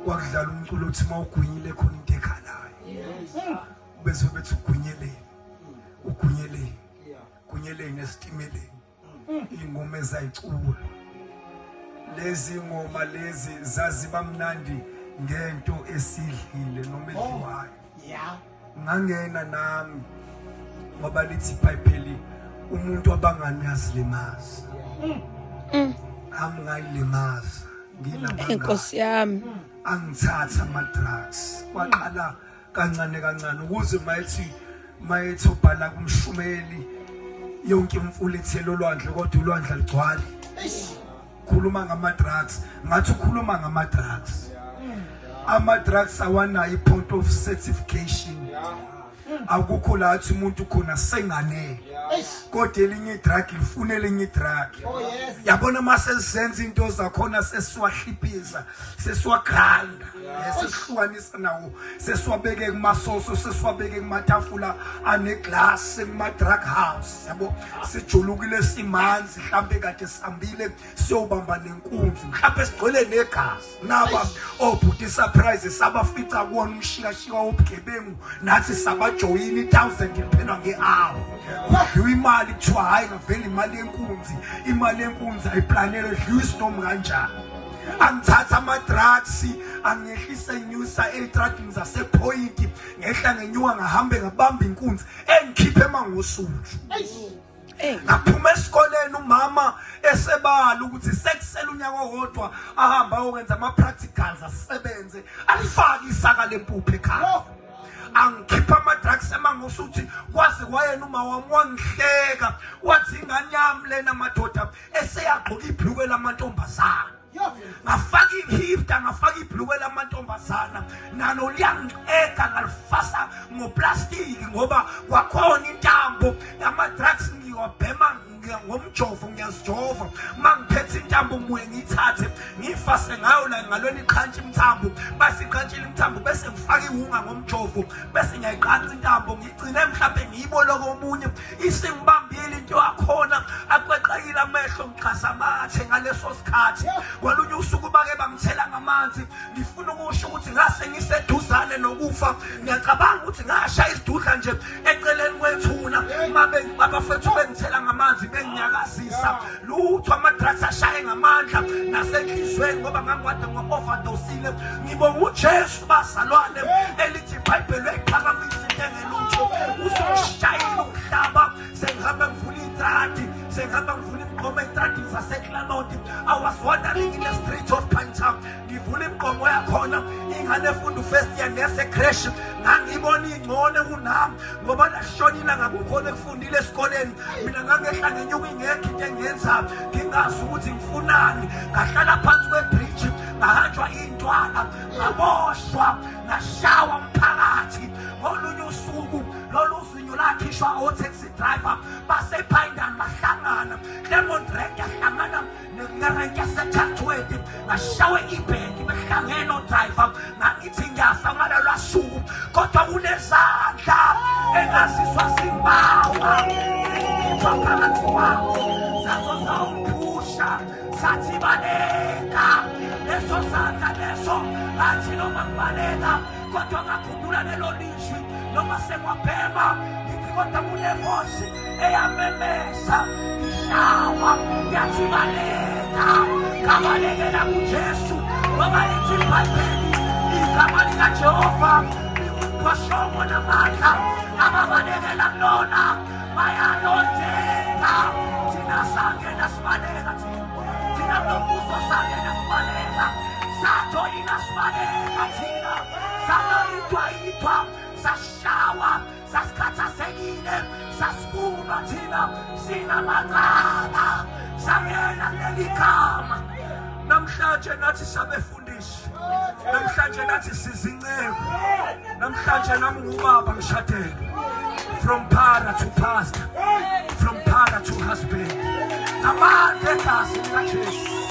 Kwakudlala umculo othi mawugwinyile khona into ekhalayo. Bese bethi ugwinyeleni. Ugwinyeleni. Gwinyeleni esitimeleni. Ingoma ezayiculwa. Lezi ngoma lezi zaziba mnandi ngento esidlile noma edliwayo. Yeah. Ngangena nami ngoba lithi iBhayibheli umuntu abangani uyazilimaza. Ami ngayilimaza nginabangani. Inkosi yami. Angithatha ama drugs kwaqala kancane kancane ukuze mayethi ubhala kumshumeli yonke imfula ithela olwandle kodwa ulwandle aligcwali. Khuluma ngama drugs ngathi ukhuluma ngama drugs. Ama drugs awanayo i-point of certification. Akukho la athi umuntu khona senganele. Kodwa elinye idrug lifuna elinye idrug. Oh yes. Yabona mase sizenza into zakhona sesiwahliphiza, sesiwagrinda, sesihlukanisa nawo, sesiwabeke kumasoso, sesiwabeke kumatafula aneglass, kuma drug house. Yabo sijulukile simanzi mhlambe kade sihambile siyobamba nenkunzi mhlambe sigcwele negazi. Naba obhuti surprise sabafica kuwona umshikashika wobugebengu nathi sabajoyina i1000 liphela ngehour. Kudliwa imali kuthiwa hayi ngavela imali yenkunzi, imali yenkunzi ayiplanelwe dliwa isinomi kanjani. Angithatha ama drugs angehlisa inyusa ezitradini zasePoint ngehla ngenyuka ngahambe ngabamba inkunzi engikhiphe eMangosuthu. Ngaphuma esikoleni umama esebala ukuthi sekusele unyaka owodwa ahamba ayokwenza ama practicals asebenze alifake isaka lempuphu ekhaya. Angikhipha ama drugs eMangosuthu kwaze kwayena uma wami wangihleka wathi ingane yami lena madoda eseyagqoka ibhlukwe lamantombazana. Ngafaka ihifta ngafaka ibhlukwe lamantombazana nalo liyangixega ngalifasa ngoplastiki ngoba kwakhona intambo ama drugs ngiwabhema ngomjovo ngiyazijova mangiphethe intambo ngibuye ngiyithathe ngiyifase ngayo la ngalweni iqhantsha imthambo base iqhantshile imthambo bese ngifaka iwunga ngomjovo bese ngiyayiqansa intambo ngigcine mhlawumbe ngiyiboloko omunye isingibambile into yakhona akweqekile amehlo ngichasa amathe ngaleso sikhathi. Kwalunye usuku bake bangithela ngamanzi ngifuna ukusho ukuthi ngase ngiseduzane nokufa. Ngiyacabanga ukuthi ngashaya isidudla nje eceleni kwethuna mabe abafethu bengithela ngamanzi benginyakazisa lutho ama drugs ashaye ngamandla nasenhlizweni ngoba ngangiwade ngo-overdosile. Ngibonga uJesu bazalwane elithi iBhayibheli uyayiphakamisa into engelutho uzoshayela umhlaba. Sengihamba ngivula itradi, sengihamba ngivula imigqomo etradini zaseClaremont. I was wandering in the streets of Pinetown. Ngivula imigqomo yakhona ingane efunda first year nese creche ngangibona ingcono kunami ngoba lashonile ngakukhona ekufundile esikoleni. Mina ngangehla ngenyuka ingekho into engiyenzayo ngingazi ukuthi ngifunani. Ngahlala phansi kwebridge ngahanjwa intwala ngaboshwa ngashawa umphakathi. Ngolunye usuku lolu zinyo lakhishwa o-taxi driver basePhayindani bahlangana Clermont rank yahlangana nerank yaseChatsworth ngashawe ibhenki behlangene o-driver. Ngangithi ngiyafa ngalolwa suku kodwa kunezandla engazizwa zimbawa zingithwa phakathi kwabo zazo zawuphusha sathi baleka. Leso sandla leso ngathi noma ngibaleka kodwa ngakhumbula lelo lizwi noma sengiwabhema ngithi kodwa kunenkosi eyamemeza ishawa yathi baleka. Ngabalekela kuJesu ngoba lithi iBhayibheli igama likaJehova lingumphoshomo namandla ababalekela kulona bayalondeka. Thina sangena sibaleka thina kulo mbuso sangena sibaleka sathoyina sibaleka thina sangaithwa sashawa sasikhathazekile sasifunwa thina sinamacala sangena kuleli gama. Namhlanje nathi sabefundisi, namhlanje nathi sizinceku, namhlanje nami ngubaba ngishadele. From para to pastor, from para to husband. Amandla egazi likaJesu.